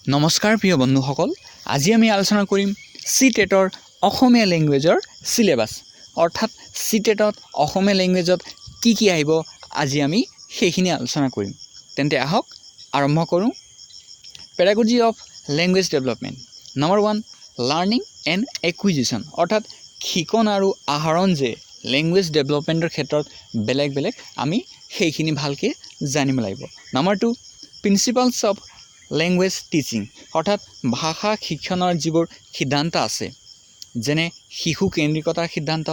নমস্কাৰ প্ৰিয় বন্ধুসকল, আজি আমি আলোচনা কৰিম চি টেটৰ অসমীয়া লেংগুৱেজৰ চিলেবাছ। অৰ্থাৎ চি টেটত অসমীয়া লেংগুৱেজত কি কি আহিব, আজি আমি সেইখিনি আলোচনা কৰিম। তেন্তে আহক আৰম্ভ কৰোঁ। Pedagogy of language development. Number 1, learning and acquisition, অৰ্থাৎ শিকন আৰু আহৰণ যে লেংগুৱেজ ডেভেলপমেণ্টৰ ক্ষেত্ৰত বেলেগ বেলেগ, আমি সেইখিনি ভালকৈ জানিব লাগিব। Number 2, principles of language teaching, অৰ্থাৎ ভাষা শিক্ষণৰ যিবোৰ সিদ্ধান্ত আছে, যেনে শিশু কেন্দ্ৰিকতাৰ সিদ্ধান্ত,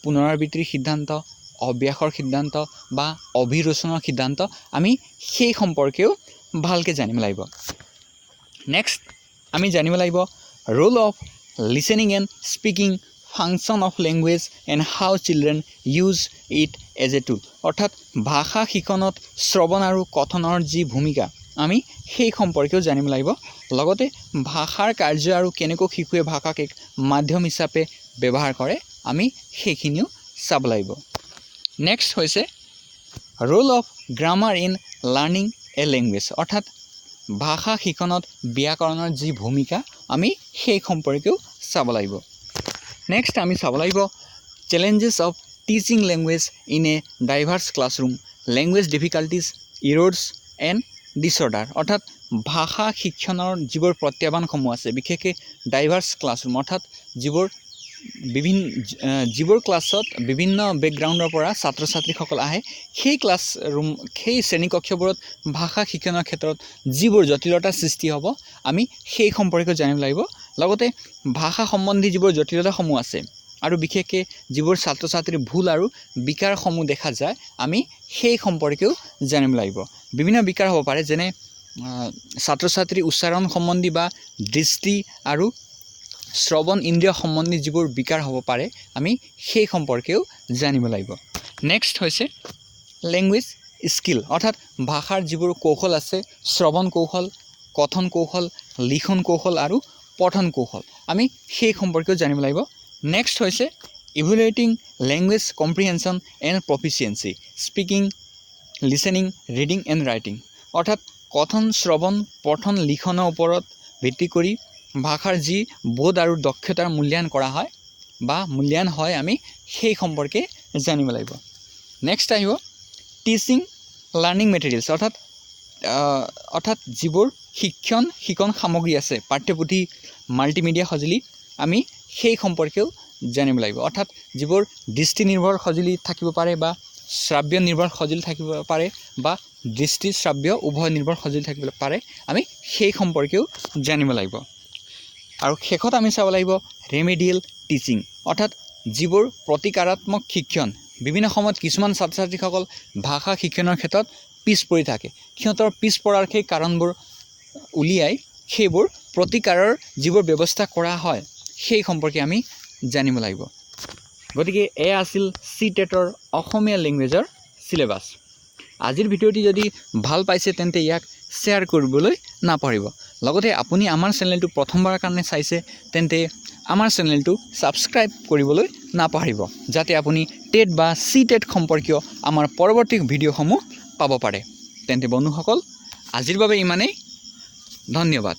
পুনৰাবৃত্তিৰ সিদ্ধান্ত, অভ্যাসৰ সিদ্ধান্ত বা অভিৰোচনৰ সিদ্ধান্ত, আমি সেই সম্পৰ্কেও ভালকৈ জানিব লাগিব। নেক্সট আমি জানিব লাগিব role of listening and speaking, function of language and how children use it as a tool, অৰ্থাৎ ভাষা শিকনত শ্ৰৱণ আৰু কথনৰ যি ভূমিকা, আমি সেই সম্পৰ্কেও জানিব লাগিব। লগতে ভাষাৰ কাৰ্য আৰু কেনেকৈ শিশুৱে ভাষাক এক মাধ্যম হিচাপে ব্যৱহাৰ কৰে, আমি সেইখিনিও চাব লাগিব। নেক্সট হৈছে role of grammar in learning a language, অৰ্থাৎ ভাষা শিকনত ব্যাকৰণৰ যি ভূমিকা, আমি সেই সম্পৰ্কেও চাব লাগিব। নেক্সট আমি চাব লাগিব challenges of teaching language in a diverse classroom, language difficulties, errors and disorder, অৰ্থাৎ ভাষা শিক্ষণৰ যিবোৰ প্ৰত্যাহ্বানসমূহ আছে, বিশেষকৈ ডাইভাৰ্ছ ক্লাছৰুম, অৰ্থাৎ যিবোৰ ক্লাছত বিভিন্ন বেকগ্ৰাউণ্ডৰ পৰা ছাত্ৰ ছাত্ৰীসকল আহে, সেই ক্লাছৰুম, সেই শ্ৰেণীকক্ষবোৰত ভাষা শিক্ষণৰ ক্ষেত্ৰত যিবোৰ জটিলতাৰ সৃষ্টি হ'ব, আমি সেই সম্পৰ্কে জানিব লাগিব। লগতে ভাষা সম্বন্ধী যিবোৰ জটিলতাসমূহ আছে আৰু বিশেষকৈ যিবোৰ ছাত্ৰ ছাত্ৰীৰ ভুল আৰু বিকাৰসমূহ দেখা যায়, আমি সেই সম্পৰ্কেও জানিব লাগিব। বিভিন্ন বিকাৰ হ'ব পাৰে, যেনে ছাত্ৰ ছাত্ৰীৰ উচ্চাৰণ সম্বন্ধী বা দৃষ্টি আৰু শ্ৰৱণ ইন্দ্ৰিয় সম্বন্ধী যিবোৰ বিকাৰ হ'ব পাৰে, আমি সেই সম্পৰ্কেও জানিব লাগিব। নেক্সট হৈছে লেংগুৱেজ স্কিল, অৰ্থাৎ ভাষাৰ যিবোৰ কৌশল আছে, শ্ৰৱণ কৌশল, কথন কৌশল, লিখন কৌশল আৰু পঠন কৌশল, আমি সেই সম্পৰ্কেও জানিব লাগিব। নেক্সট হৈছে evaluating language comprehension and proficiency, speaking, listening, reading and writing, অৰ্থাৎ কথন, শ্ৰৱণ, পঠন, লিখনৰ ওপৰত ভিত্তি কৰি ভাষাৰ যি বোধ আৰু দক্ষতাৰ মূল্যায়ন কৰা হয় বা মূল্যায়ন হয়, আমি সেই সম্পৰ্কে জানিব লাগিব। নেক্সট আহিব টিচিং লাৰ্ণিং মেটেৰিয়েলছ, অৰ্থাৎ যিবোৰ শিক্ষণ শিকন সামগ্ৰী আছে, পাঠ্যপুথি, মাল্টিমিডিয়া সঁজুলি, আমি সেই সম্পৰ্কেও জানিব লাগিব। অৰ্থাৎ যিবোৰ দৃষ্টি নিৰ্ভৰ সঁজুলি থাকিব পাৰে বা শ্ৰাব্য নিৰ্ভৰ সঁজুলি থাকিব পাৰে বা দৃষ্টি শ্ৰাব্য উভয় নিৰ্ভৰ সঁজুলি থাকিব পাৰে, আমি সেই সম্পৰ্কেও জানিব লাগিব। আৰু শেষত আমি চাব লাগিব ৰেমেডিয়েল টিচিং, অৰ্থাৎ যিবোৰ প্ৰতিকাৰাত্মক শিক্ষণ। বিভিন্ন সময়ত কিছুমান ছাত্ৰ ছাত্ৰীসকল ভাষা শিক্ষণৰ ক্ষেত্ৰত পিছ পৰি থাকে। সিহঁতৰ পিছ পৰাৰ সেই কাৰণবোৰ উলিয়াই সেইবোৰ প্ৰতিকাৰৰ যিবোৰ ব্যৱস্থা কৰা হয়, সেই সম্পৰ্কে আমি জানিব লাগিব। গতিকে এয়া আছিল চি টেটৰ অসমীয়া লেংগুৱেজৰ চিলেবাছ। আজিৰ ভিডিঅ'টি যদি ভাল পাইছে, তেন্তে ইয়াক শ্বেয়াৰ কৰিবলৈ নাপাহৰিব। লগতে আপুনি আমাৰ চেনেলটো প্ৰথমবাৰৰ কাৰণে চাইছে, তেন্তে আমাৰ চেনেলটো ছাবস্ক্ৰাইব কৰিবলৈ নাপাহৰিব, যাতে আপুনি টেট বা চি টেট সম্পৰ্কীয় আমাৰ পৰৱৰ্তী ভিডিঅ'সমূহ পাব পাৰে। তেন্তে বন্ধুসকল, আজিৰ বাবে ইমানেই। ধন্যবাদ।